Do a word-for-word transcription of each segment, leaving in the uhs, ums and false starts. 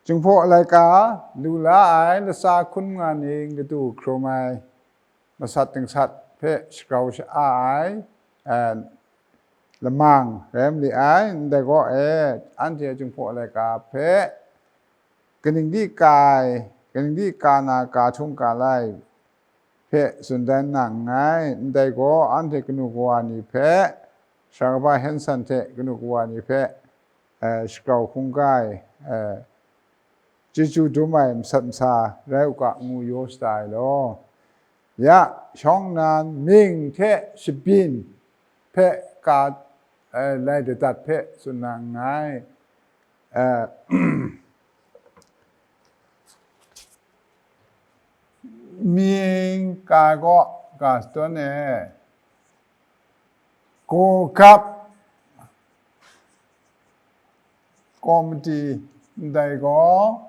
Jinghpaw laika lu la ai latsa hkrum nga ning latu hkrum ai masat dingsat hpe shagrau sha-a ai, eh, lamang rai ma li ai. Ndai gaw e, anhte Jinghpaw laika hpe kaning di ka ai, kaning di ka na ka htung ka lai hpe tsun dan na nngai. Ndai gaw anhte kanu kawa ni hpe, Sara kaba Henson hte kanu kawa ni hpe, eh, shagrau hkungga ai, eh, chyeju dum ai masat masa rai u ga, ngu yaw shada ai law. Ya, shawng nnan mying hte shabyin hpe ka, eh, lai dadat hpe tsun na nngai. Eh, mying ka gaw ga shadawn e, gawgap komiti ndai gaw,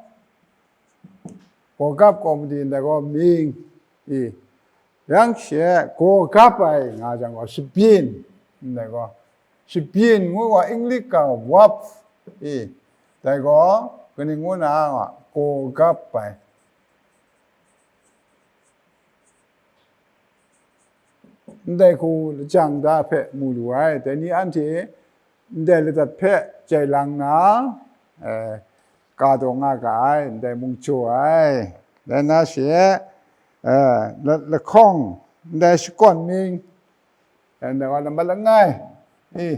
gawgap komiti ndai gaw mying i, yang she gawgap ai nga jang gaw shabyin ndai gaw, shabyin ngu gaw English ga wharf i, dai gaw kaning ngu na nga gawgap ai. Ndai hku lajang da hpe mu lu ai. Dai ni anhte ndai ladat hpe jai lang na, eh, ka taw nga ga ai, ndai mung jaw ai. Dai na she, eh, la-, lahkawng, ndai shakawn mying, eh, ndai wa nambat langai, i,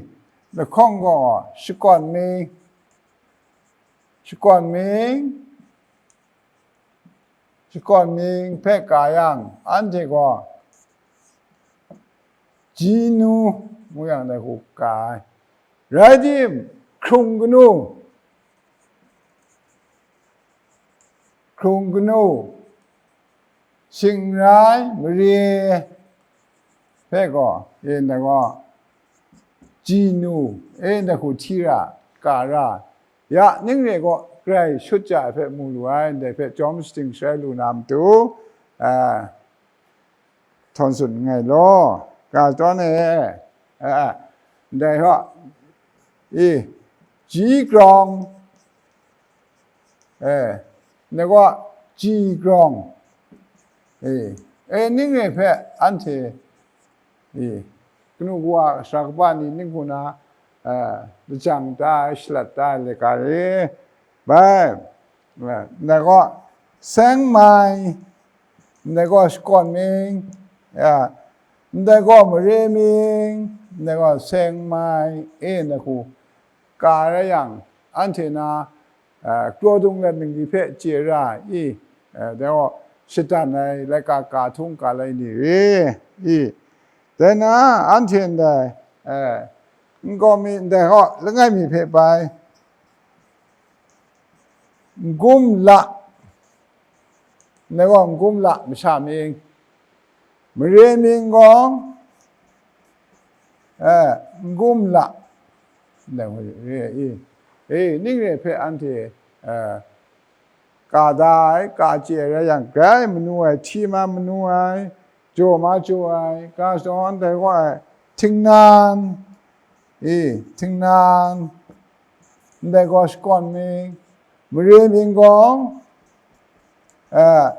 lahkawng gaw shakawn mying, shakawn mying, shakawn mying hpe ka yang, anhte gaw Jinu ngu yang dai hku ka ai. Rai tim, hkrung kanu, hkrung kanu, shingrai mare hpe gaw, yin dai gaw, Jinu, yin dai hku hti ra, ka ra, ya ning re gaw grai shut ja ai hpe mu lu ai, ndai hpe jawm shating sharai lu na matu, a, htawn tsun nngai law, ga tawn e, a, ndai hta, i, ji grawng, e, ndai gaw, ji grawng, e, e, ning re hpe anhte, e, kanu kawa, sara kaba ni ning hku na, e, lajang da ai, shalat da ai laika re, bai, ndai gaw, seng mai, ndai gaw, shakawn mying, ya, ndai gaw, mare mying, ndai gaw, seng mai, e, ndai hku ka rai yang, anhte na, a, kraw dung let ningli hpe chye ra i, a, dai gaw, shadan ai laika ka htung ka lai ni re i, dai na, anhte ndai, a, nkau mi ndai gaw, langai mi hpe bai, n-gum la, ndai gaw n-gum la masha mying, mare mying gaw, eh, n-gum la, ndai gaw re i, e, ning re hpe anhte, eh, ka da ai, ka chye ai rai yang, grai manu ai, hti ma manu ai, jaw ma jaw ai, ga shadawn dai gaw ai, htingnan, e, htingnan, ndai gaw shakawn mying, mare mying gaw, a,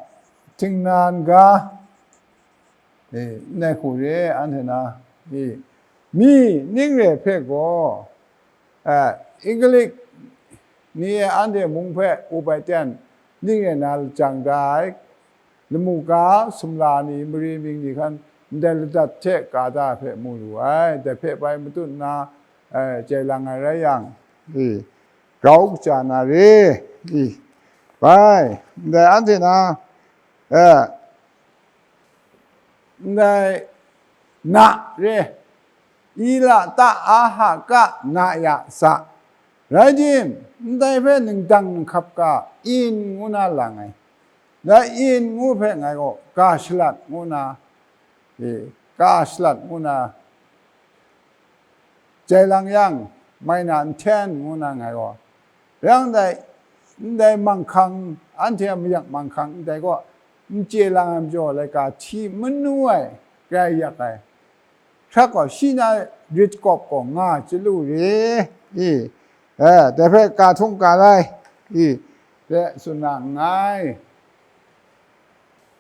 htingnan ga, e, ndai hku re anhte na, e, mi ning re hpe gaw, a, English ni e anhte mung hpe up ai ten, ning re na lajang da ai, lamu ga, sumla ni, mare mying ni hkan ndai ladat hte ka da hpe mu lu ai, dai hpe bai matut nna, eh, jai lang ai rai yang, i, grau kaja na re, i, bai, ndai anhte na, eh, ndai na re, i la ta a ha ka na ya sa, rai tim, ndai hpe ningdang ninghkap ga in ngu na lang ai. Dai in ngu hpe ngai gaw ga shalat ngu na, e, ga shalat ngu na, jai lang yang, mai na nhten ngu na ngai gaw, yang dai, ndai manghkang, anhte a mayak manghkang ndai gaw, n chye lang ai majaw, laika hti manu ai, grai yak ai, hkrak gaw, shi na rit kawp gaw nga chyalu re i, eh, dai hpe ka htung ka lai i, de tsun na nngai.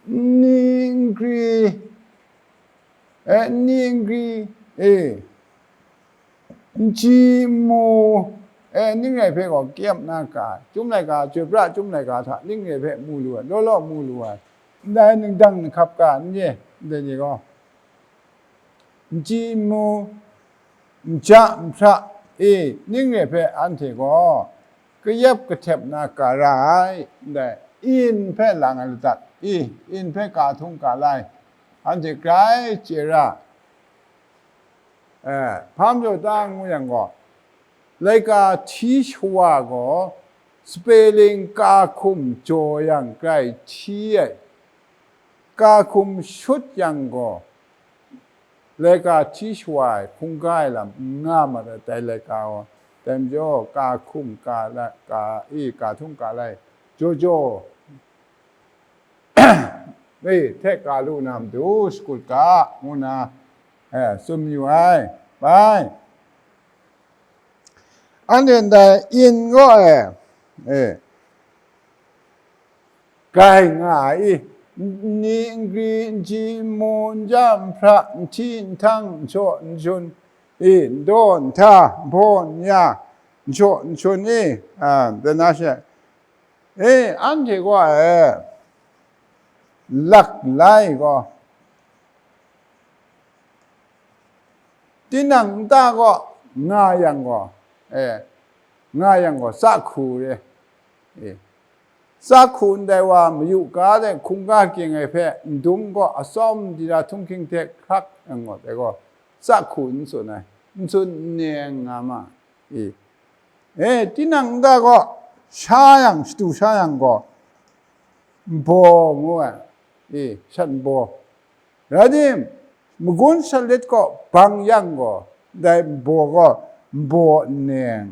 Nni nkri, e, nni nkri, e, nji nmu, e, ning rai hpe gaw kyep na ga, Chyum laika, chyoi pra Chyum laika hta ning rai hpe mu lu ai, law law mu lu ai, ndai ningdang ninghkap ga n ye, ndai ni gaw, nji nmu, nja nhpra, e, ning re hpe anhte gaw kayep kahtep na ga ra ai, ndai in hpe lang ai ladat, i, in hpe ka htung ka lai, anhte grai chye ra, e, hpa majaw ta ngu yang gaw, laika hti shawa gaw, spelling ka hkum jaw yang grai hti ai, ka hkum shut yang gaw, laika hti shawa ai hkungga ai lam n nga mat ai, dai laika gaw, dai majaw, ka hkum ka la, ka e, ka htung ka lai, jaw jaw, e, hte ka lu na matu shakut ga, ngu nna, e, tsun mayu ai. Bai, anhte ndai in gaw, e, e, grai nga ai i, nni nkri, nji nmu, nja nhpra, nhti nhtang, nshaw nshun, i, ndaw nhta, nhpaw nya, nshaw nshun i, a, dai na she, e, anhte gaw, e, lak lai gaw, tinang nta gaw, nga yang gaw, e, nga yang gaw, tsahku re, e, tsahku ndai wa mayu ga de hkungga ging ai hpe ndum gaw, atsawm dira htunghking hte hkrak yang gaw, dai gaw, tsahku n tsun ai, n tsun n ne ai nga ma, e, e, tinang nta gaw, sha yang, shatu sha yang gaw, nbaw ngu ai, e, shat nbaw, rai tim, magun shalit gaw bang yang gaw, ndai nbaw gaw nbaw nneng,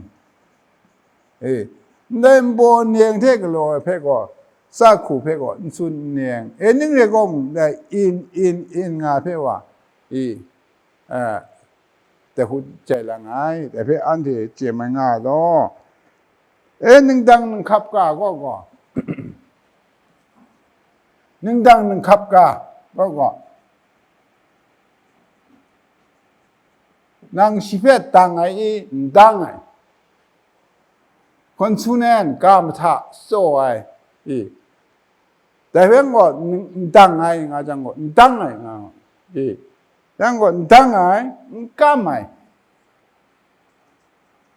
e, ndai nbaw nneng hte galaw ai hpe gaw, tsahku hpe gaw n tsun nneng, e, ning re gaw, ndai in, in, in nga hpe wa, e, a, dai hku jai lang ai, dai hpe anhte chye mai nga ai law. E, ningdang ninghkap ga gaw gaw, ningdang ninghkap ga gaw gaw, nang shi hpe dang ai i, n dang ai, consonant ga mahta tsaw ai i, dai hpe gaw, n, n dang ai nga jang gaw, n dang ai nga, i, yang gaw, n dang ai, n kam ai,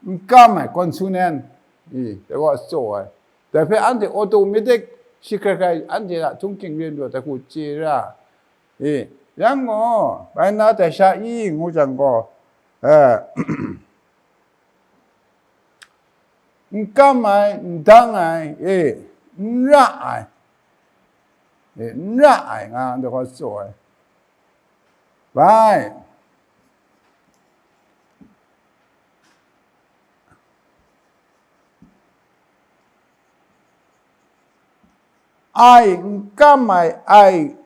n kam ai, consonant, i, dai gaw tsaw ai. Dai hpe anhte automatic shi hkrai hkrai anhte a htunghking rin daw dai hku chye ra, i, yang gaw, bai na dai sha i ngu jang gaw, e, n kam ai, n dang ai, e, n ra ai, e, n ra ai nga, ndai gaw tsaw ai. Bai. Ai n kam ai, ai,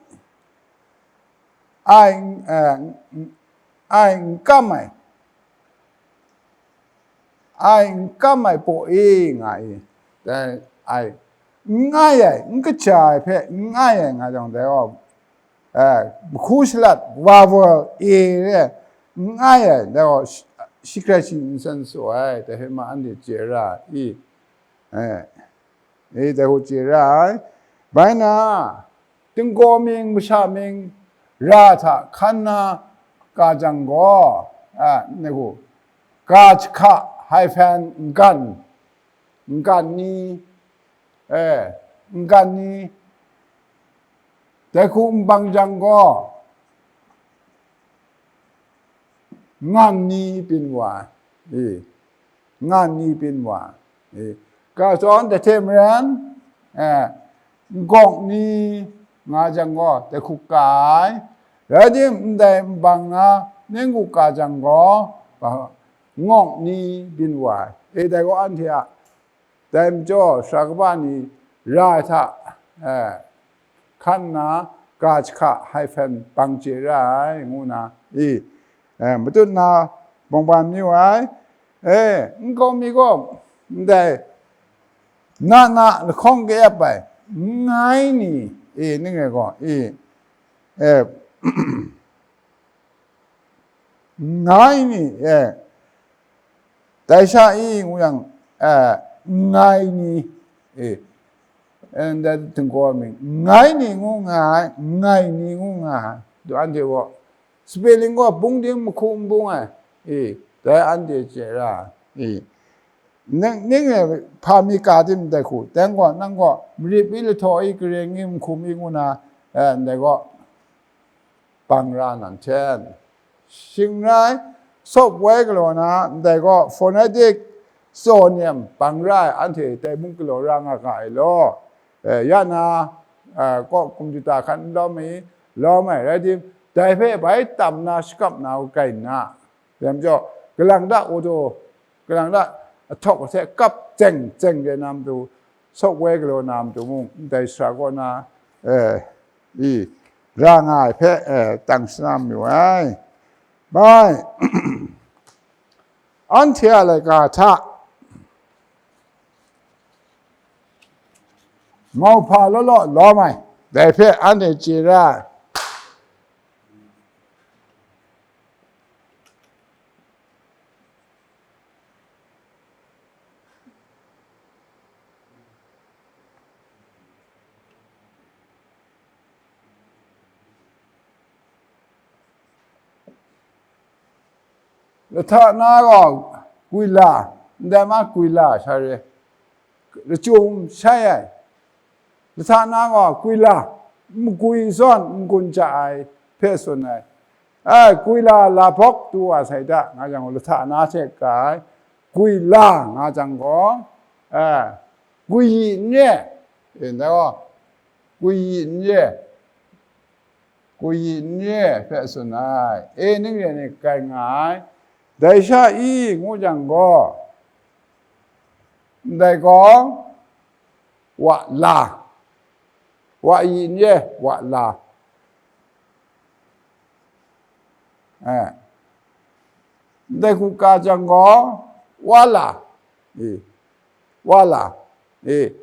ai, eh, ai n kam ai, ai n kam ai paw e nga i, dai, ai, n ai ai, n kaja ai hpe n ai ai nga jang, dai gaw, eh, mahku shalat, vowel e re, n ai ai, dai gaw, shi, shi hkrai shi n san su ai, dai hpe ma anhte chye ra i, eh, e, dai hku chye ra ai. Bai na, tinggaw mying masha mying ra hta hkan na ga jang gaw, a, ngu, ga jahka hyphen n gan, n gan ni, e, n gan ni, dai hku n bang jang gaw, ngan ni byin wa ai, e, ngan ni byin wa ai, e, ga zawn dai hte maren, e, n gawk ni nga jang gaw, dai hku ka ai, rai tim, ndai n bang na, ning ku ka jang gaw, ngawk ni byin wa ai, e, dai gaw anhte a dai majaw, sara kaba ni ra ai hta, eh, hkan nna, ga jahka hyphen bang chye ra ai, ngu nna, i, eh, matut nna bawng ban mayu ai. Eh, nkau mi gaw ndai na na lahkawng kayap ai, nngai ni, e, ning rai gaw, e, e, nngai ni, e, dai sha e ngu yang, e, nngai ni, e, e, ndai htinggaw mying, nngai ni ngu nga ai, nngai ni ngu nga ai, du anhte gaw, spelling gaw bung ding mahku n bung ai, e, dai anhte chye ra, e, ning, ning e hpa mi ka tim ndai hku, dai gaw, nang gaw, marit mi lahtaw i, kareng i, mahkum i ngu na, e, ndai gaw, bang ra nan hten. Shing rai, software galaw na, ndai gaw phonetic tsaw nem bang ra ai anhte dai mung galaw ra nga ga ai law. E, ya na, e, kaw kumjuta hkan n lawm ai, lawm ai rai tim, dai hpe bai tam na, shakap na u kai nna, dai majaw, galang da auto, galang da ahtawk ahte kap tseng tseng de na matu, software galaw na matu mung, ndai sara kaw na, e, i, ra nga ai hpe, e, tang shana mayu ai. Bai, anhte a laika hta mauhpa law law lawm ai, dai hpe anhte chye ra ai. Lahta na gaw kwila, ndai ma kwila sha re, lachyum shai ai. Lahta na gaw kwila, magwi zawn n-gun ja ai hpe tsun ai. Ai, kwila labawk tu wa sai da, nga jang gaw, lahta na hte ka ai, kwila nga jang gaw, ai, gwi n re, e, ndai gaw, gwi n re, gwi n re hpe tsun ai, e, ning re ni kai nga ai, dai sha i ngu jang gaw, ndai gaw, wa la, wa yi n re, wa la, e, ndai hku ka jang gaw, wa la, e, wa la, e,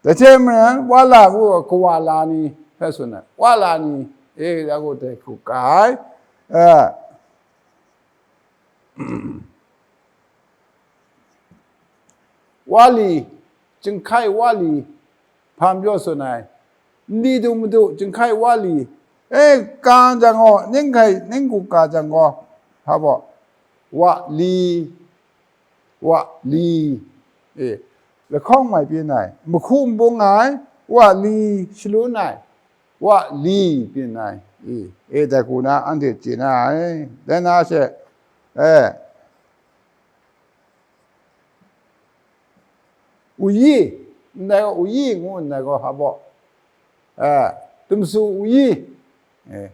dai hte maren, wa la ngu gaw, kawa la ni hpe tsun ai, wa la ni, e, ya gaw dai hku ka ai, e, wa li, jinghkai wa li, hpa majaw tsun ai, n li du madu, jinghkai wa li, e, ka jang gaw, ning hkai, ning hku ka jang gaw, hpa baw, wa li, wa li, e, lahkawng mai byin ai, mahku n bung ai, wa li shalun ai, wa li byin ai, e, e, dai hku na anhte chye na ai, dai na she, e, uyi, ndai gaw uyi ngu, ndai gaw hpa baw, e, tumsu uyi, e,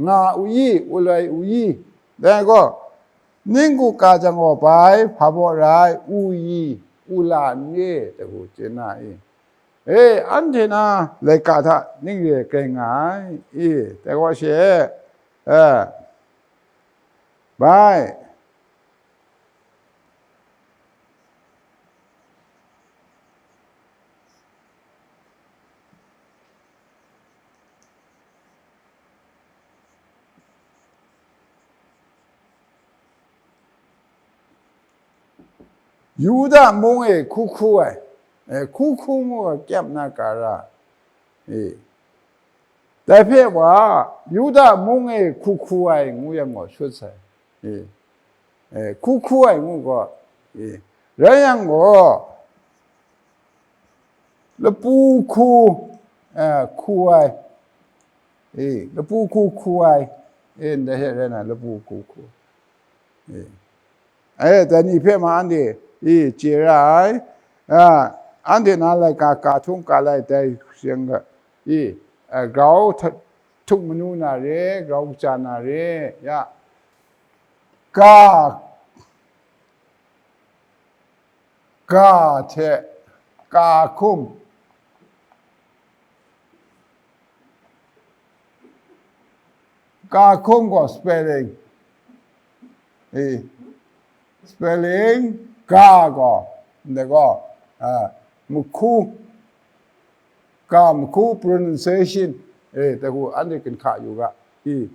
nga uyi, uloi uyi, dai gaw, ning hku ka jang gaw bai hpa baw rai, uyi, u la n re, dai hku chye na i? E, anhte na laika hta ning re kai nga ai i? Dai gaw she, e, bai, Yuda mung e hku hku ai, e, hku hku ngu ga kyep na ga ra, e, dai hpe wa, Yuda mung e hku hku ai ngu yang gaw shut sai, e, e, hku hku ai ngu gaw, e, rai yang gaw, lapu hku, e, hku ai, e, lapu hku hku ai, e, ndai hte rai na, lapu hku hku, e, e, dai ni hpe ma anhte, e, chye ra ai, a, anhte na laika ka htung ka lai dai shing ga, e, e, grau hta-, htuk manu na re, grau kaja na re, ya, ka, ka hte ka hkum, ka hkum gaw spelling, e, spelling, ka gaw, ndai gaw, a, mahku, ga mahku pronunciation, e, dai hku anhte ginhka yu ga, i,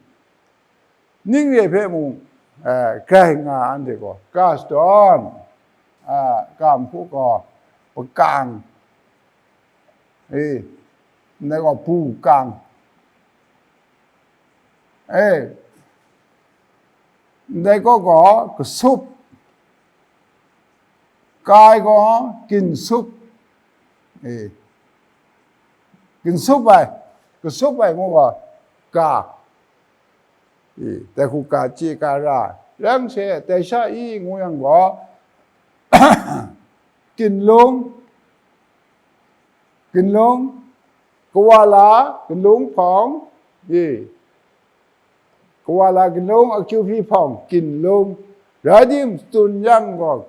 ning re hpe mung, e, grai nga anhte gaw, ga shadawn, a, ga mahku gaw pakang, e, ndai gaw bu kang, e, ndai gaw gaw kasup, kai gaw ginsup, e, ginsup ai, kasup ai ngu gaw ga, e, dai hku ga chye ga ra, ram she dai sha i ngu yang gaw, ginlung, ginlung, kawala, ginlung hpawng, e, kawala ginlung, akyu hpyi hpawng, ginlung, rai tim, tsun yang gaw,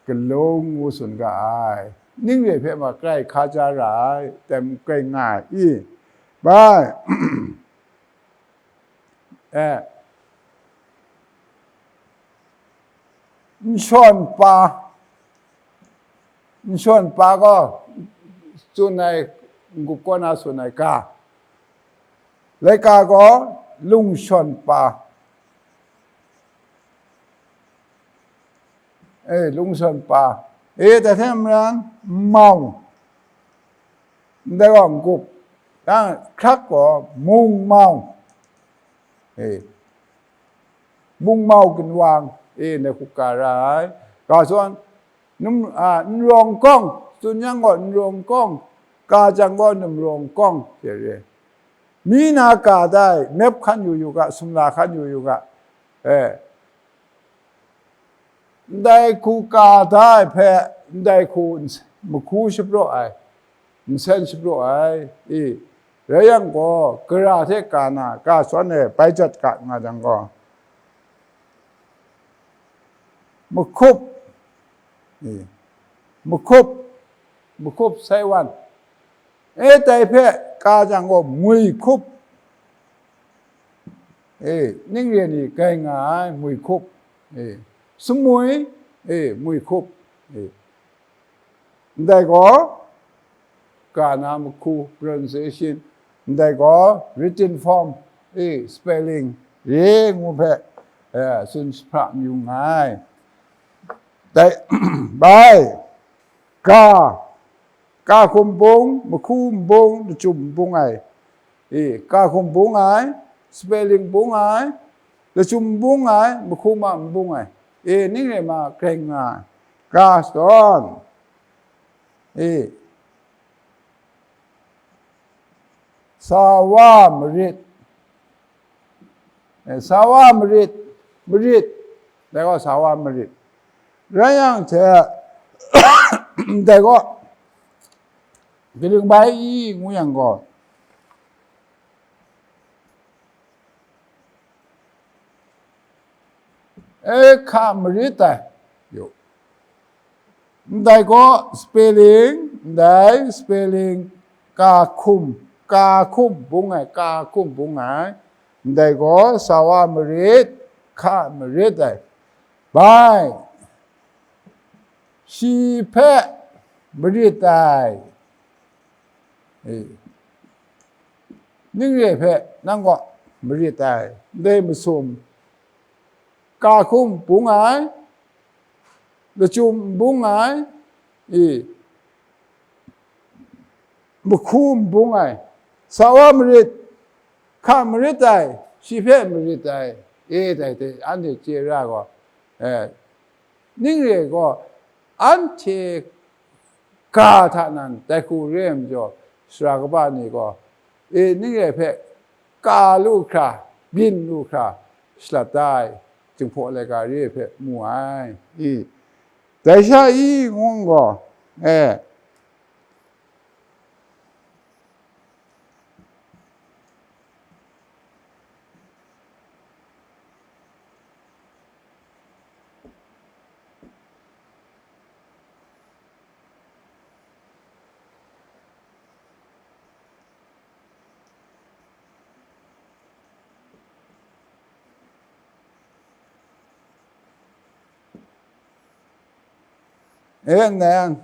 galung ngu tsun ga ai. Ning re hpe ma grai hkaja ra ai, tem grai nga ai, i, bai, e, n shawn pa, n shawn pa gaw tsun ai, n-gup kaw na tsun ai ga, laika gaw lung shawn pa, e, lung shawn pa, e, dai hte maren mau, ndai gaw n-gup, yang hkrak gaw mung mau, e, mung mau ginwang, e, ndai hku ga ra ai. Ga zawn, num-, a, nrawng kawng, tsun yang gaw nrawng kawng, ga jang gaw num rawng kawng, hte re. Mi na ga da ai, mep hkan yu yu ga, sumla hkan yu yu ga, e, ndai hku ga da ai hpe, ndai hku n-, mahku shapraw ai, nsen shapraw ai, i, rai yang gaw, gara hte ga na, ga shawn e bai jat ga nga jang gaw, mahkup, e, mahkup, mahkup sai wan, e, dai hpe ga jang gaw, mui hkup, e, ning re ni grai nga ai, mui hkup, e, sumwi, e, mui hkup, e, ndai gaw, ga na mahku, pronunciation, ndai gaw, written form, e, spelling, re ngu hpe, e, tsun jahpra mayu nngai. Dai, bai, ga, ga hkum bung, mahku bung, lachyum bung ai, e, ga hkum bung ai, spelling bung ai, lachyum bung ai, mahku ma bung ai, e, ning re ma grai nga ai, ga shadawn, e, sa wa marit, e, sa wa marit, marit, dai gaw sa wa marit. Rai yang hte, dai gaw, kaning bai i ngu yang gaw, e, hka marit ai, yu. Ndai gaw spelling, ndai spelling, ka hkum, ka hkum bung ai, ka hkum bung ai. Ndai gaw sa wa marit, hka marit ai. Bai, shi hpe marit ai. E, ning re hpe nang gaw marit ai, ndai masum, ka hkum bung ai, lachyum bung ai, e, mahku bung ai, sa wa marit, hka marit ai, shi hpe marit ai, e, dai hte anhte chye ra gaw, e, ning re gaw, anhte ga hta nan dai hku re ai majaw, sara kaba ni gaw, e, ning re hpe ka lu hkra, byin lu hkra, shalat da ai, Jinghpaw laika re ai hpe mu ai, i, dai sha i ngu gaw, e, E, nang,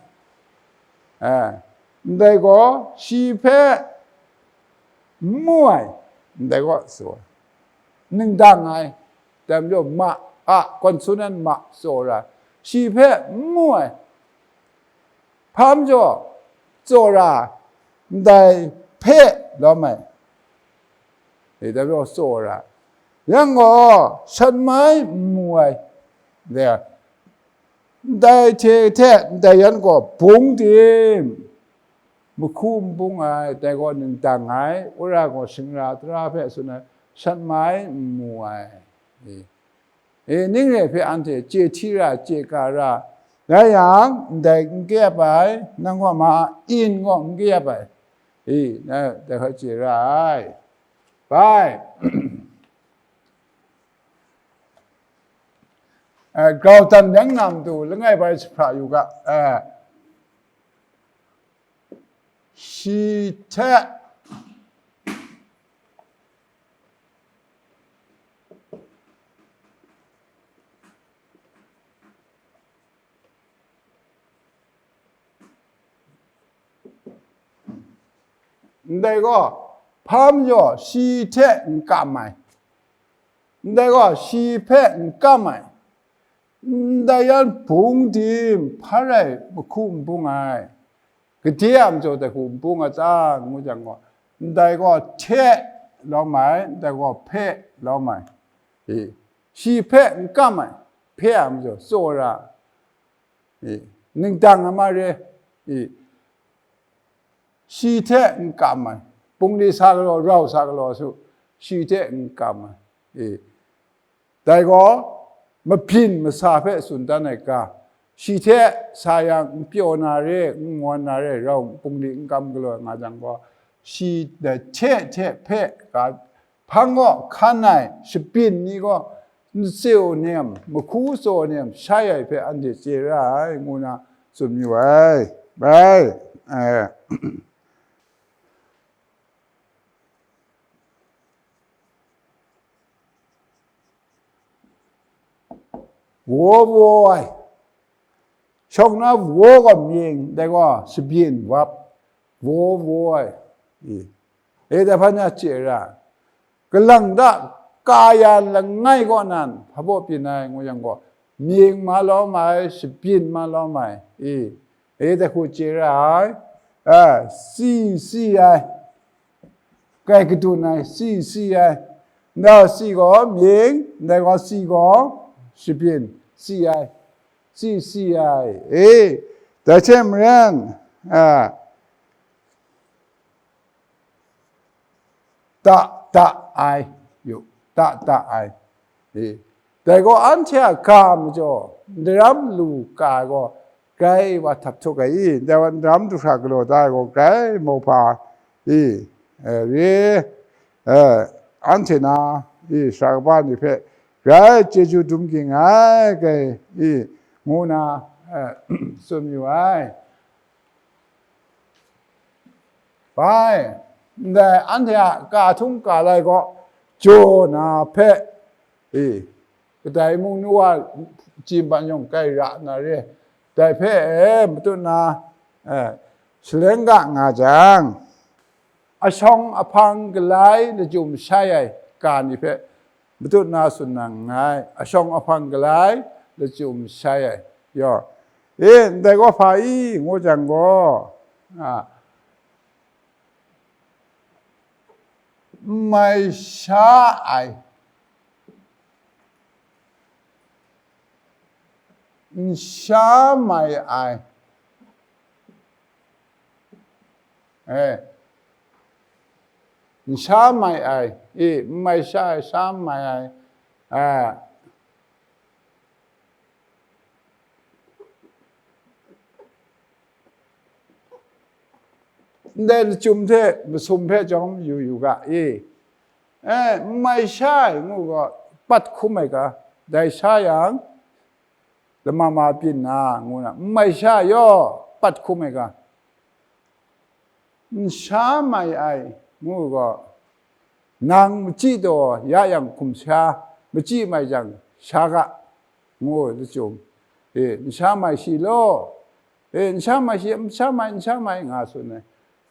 Eh, ndai gaw shi hpe n mu ai, ndai gaw tsaw ai. Ningdang ai, dai majaw ma a consonant ma tsaw ra, shi hpe n mu ai. Hpa majaw tsaw ra, ndai hpe lawm ai. E, dai majaw tsaw ra. Yang gaw, shat mai n mu ai. Ndai, ndai hte hte, ndai yan gaw bung tim, mahku n bung ai, dai gaw ningdang ai, wora gaw shingra tara hpe tsun ai, shat mai n mu ai. E. E, ning re hpe anhte chye hti ra, chye ka ra, rai yang, ndai n kayap ai, nang gaw ma in gaw n kayap ai, e, na, dai hpe chye ra ai. Bai. E, grau dan meng na matu langai bai jahpra yu ga, e, shi hte ndai gaw, hpa majaw shi hte n kam ai, ndai gaw, shi hpe n kam ai, ndai yan bung tim hpa rai mahku n bung ai, gade a majaw dai hku n bung a ta, ngu jang gaw, ndai gaw hte lawm ai, ndai gaw hpe lawm ai, e, shi hpe n kam ai, hpe a majaw tsaw ra, e, ningdang a ma re, e, shi hte n kam ai, bungli sa galaw, rau sa galaw su, shi hte n kam ai, e, dai gaw, mabyin masa hpe tsun dan ai ga, shi hte sa yang n pyaw na re, n ngawn na re, rau bungli n kam galaw nga jang gaw, shi dai hte hte hpe ga, hpang gaw hkan ai, shabyin ni gaw, ntsew nem, mahku tsaw nem, shai ai hpe anhte chye ra ai, ngu na tsun yu ai. Bai, eh. Wo wo ai. Shawng na wo gaw mying, dai gaw shabyin wap, wo wo ai. I, e, dai hpan ya chye ra. Kalang da ka ya langai kaw nan, hpa baw byin ai, ngu yang gaw, mying ma lawm ai, shabyin ma lawm ai. I, e, dai hku chye ra ai. A, si, si ai. Kai kadun ai, si, si ai. Ndai si gaw mying, ndai gaw si gaw shabyin, si ai, si, si ai. E, dai hte maren, a, ta, ta ai, yu, ta, ta ai. E, dai gaw anhte a ga majaw, ndaram lu ka ai gaw, grai wa htap htuk ai i, dai wa ndaram du hkra galaw da ai gaw, grai mauhpa i, e, re, e, anhte na i, sara kaba ni hpe grai chyeju dum ging ai, grai i, ngu na, e, tsun yu ai. Bai, ndai anhte a ka htung ka lai gaw, jaw na hpe, e, kadai mung nu wa, chyi ban yawng grai ra na re, dai hpe, e, matut na, e, shaleng ga nga jang, ashawng ahpang galai lachyum shai ai ga ni hpe, matut na tsun nang nngai, ashawng ahpang galai lachyum shai ai. Yaw, e, ndai gaw hpa i, ngu jang gaw, a, n mai sha ai, n sha mai ai, e, n sha mai ai, e, n mai sha ai, sha mai ai, a, ndai lachyum hte masum hpe chyawm yu yu ga, e, e, n mai sha ai ngu gaw, pat hkum ai ga, dai sha yang, lama ma byin na, ngu na, n mai sha yaw, pat hkum ai ga, n sha mai ai, ngu gaw, nang machyi taw ya yang hkum sha, machyi mai jang sha ga, ngu lachyum, e, n sha mai shi law, E, n sha mai shi, n sha mai, n sha mai, nga tsun ai.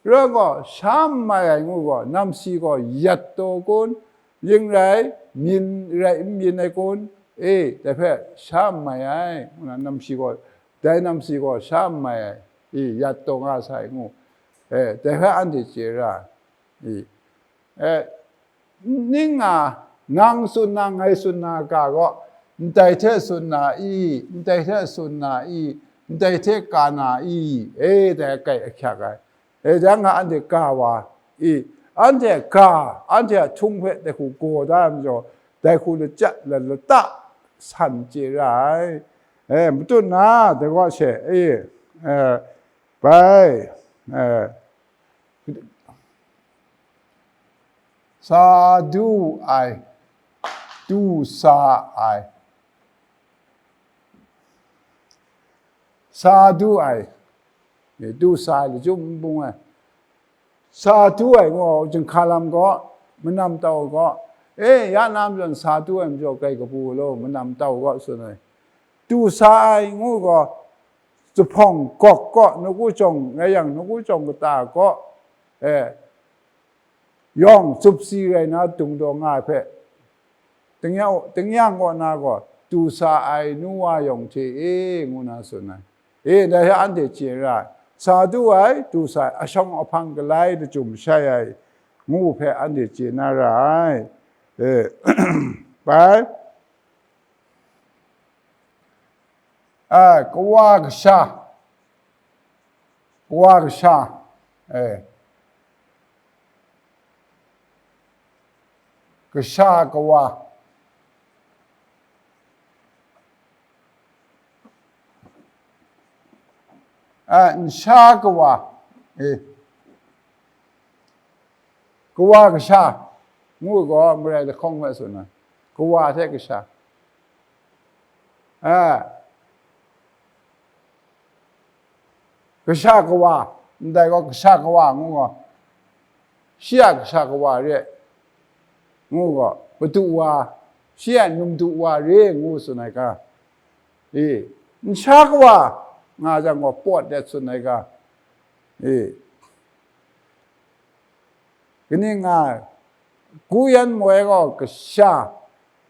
Rai gaw, sha n mai ai ngu gaw, namsi gaw yat taw kun, ning rai, myin rai n myin ai kun, e, dai hpe sha n mai ai, ngu na namsi gaw, dai namsi gaw sha n mai ai, e, yat taw nga sai ngu, e, dai hpe anhte chye ra ai. E, ning nga, nang tsun na, ngai tsun na ga gaw, ndai hte tsun na i, ndai hte tsun na i, ndai hte ka na i, e, dai kai ahkyak ai. E, dai nga anhte ka wa i, anhte ka, anhte a htung hpe dai hku gaw da ai majaw, dai hku lachyat la lata san chye ra ai. E, matut na, dai gaw she, e, e, bai, e, sa du ai, du sa ai, sa du ai, e, du sa ai lachyum n bung ai, sa du ai ngu, jinghka lam gaw, manam tau gaw, e, ya na majaw sa du ai majaw grai kabu law, manam tau gaw tsun ai. Du sa ai ngu gaw, zuphpawng gawk gaw, nawku jawng rai yang, nawku jawng kata gaw, e, yawng zup si rai na dung daw nga ai hpe, tingya-, tingyang kaw na gaw, du sa ai nu wa yawng hte e, ngu na tsun ai. E, dai hpe anhte chye ra ai. Sa du ai, du sa ai, ashawng ahpang galai lachyum shai ai, ngu hpe anhte chye na ra ai. E, bai, a, kawa kasha, kawa kasha, e, kasha kawa, a, nsha kawa, e, kawa kasha ngu gaw, marai lahkawng hpe tsun ai, kawa hte kasha, a, kasha kawa, ndai gaw kasha kawa ngu gaw, shi a kasha kawa re ngu gaw, madu wa, shi a num du wa re ngu tsun ai ga, e, nsha kawa nga jang gaw, pawt let tsun ai ga, e, kaning nga ai, gu yan moi gaw kasha,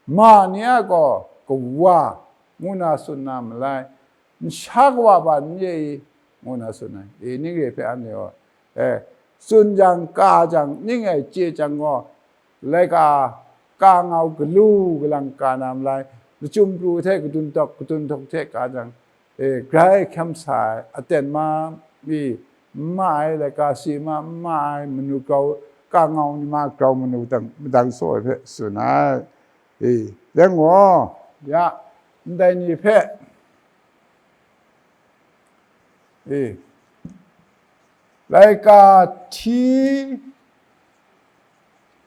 ma ni a gaw kawa, ngu na tsun na malai, nsha kawa hpa n re i, ngu na tsun ai. E, ning re hpe anhte gaw, e, tsun jang, ka jang, ning e chye jang gaw, laika ka ngau galu galang ka na malai, lachyum pru hte kadun dawk, kadun dawk hte ka jang, e, grai hkyam sa ai, aten ma mi n ma ai, laika si ma n ma ai, manu grau, ka ngau ni ma grau manu dang, madang saw ai hpe tsun ai. E, dai gaw, ya, ndai ni hpe, e, laika hti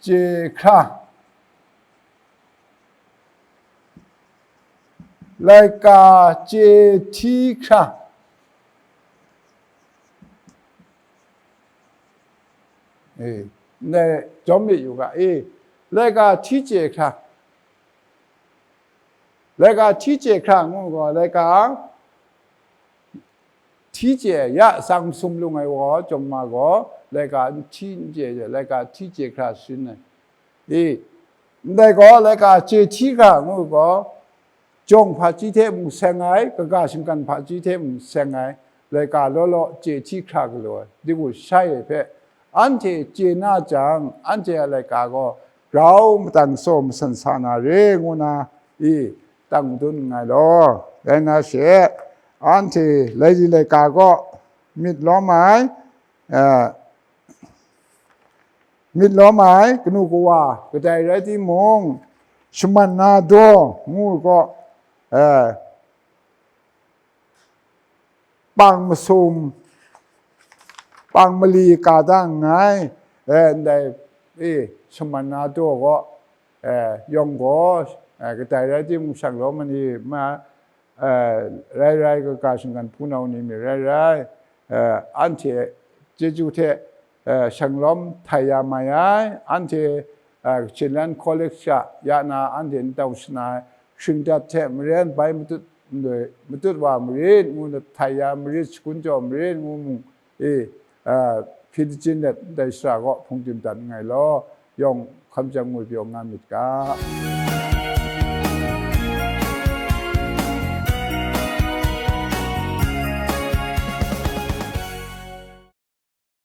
chye hkra, laika chye hti hkra, e, ndai jawm myit yu ga, e, laika hti chye hkra, laika hti chye hkra ngu gaw, laika hti chye ya, tsang sumlung ai wa gaw, chyawm ma gaw, laika n hti n chye, laika hti chye hkra sharin ai. E, ndai gaw, laika chye hti hkra ngu gaw, jawng hpaji hte mung seng ai, kaga shinggan hpaji hte mung seng ai, laika law law chye hti hkra galaw ai, diku shai ai hpe, anhte chye na jang, anhte a laika gaw grau madang saw masan sa na re, ngu na, e, tang dun nngai law. Rai na she, anhte laili laika gaw myit lawm ai, a, myit lawm ai kanu kawa kadai rai timung, shaman na daw ngu gaw, a, pang masum, pang mali ka da nngai, e, ndai, e, shaman na daw gaw, e, yawng gaw, e, kadai rai timung, shanglawm ni ma, e, rai rai, kaga shinggan hpunau ni mi rai rai, e, anhte chyeju hte, e, shanglawm htai ya mai ai, anhte, e, Chinland College sha ya na anhte n tau shana ai, shingdat hte maren bai matut nloi matut wa marit ngu, htai ya marit, shakun jaw marit ngu mung e, a, hpyi lachin let ndai shara kaw hpung tim dat nngai law, yawng hkam chyang ngwi pyaw nga myit ga.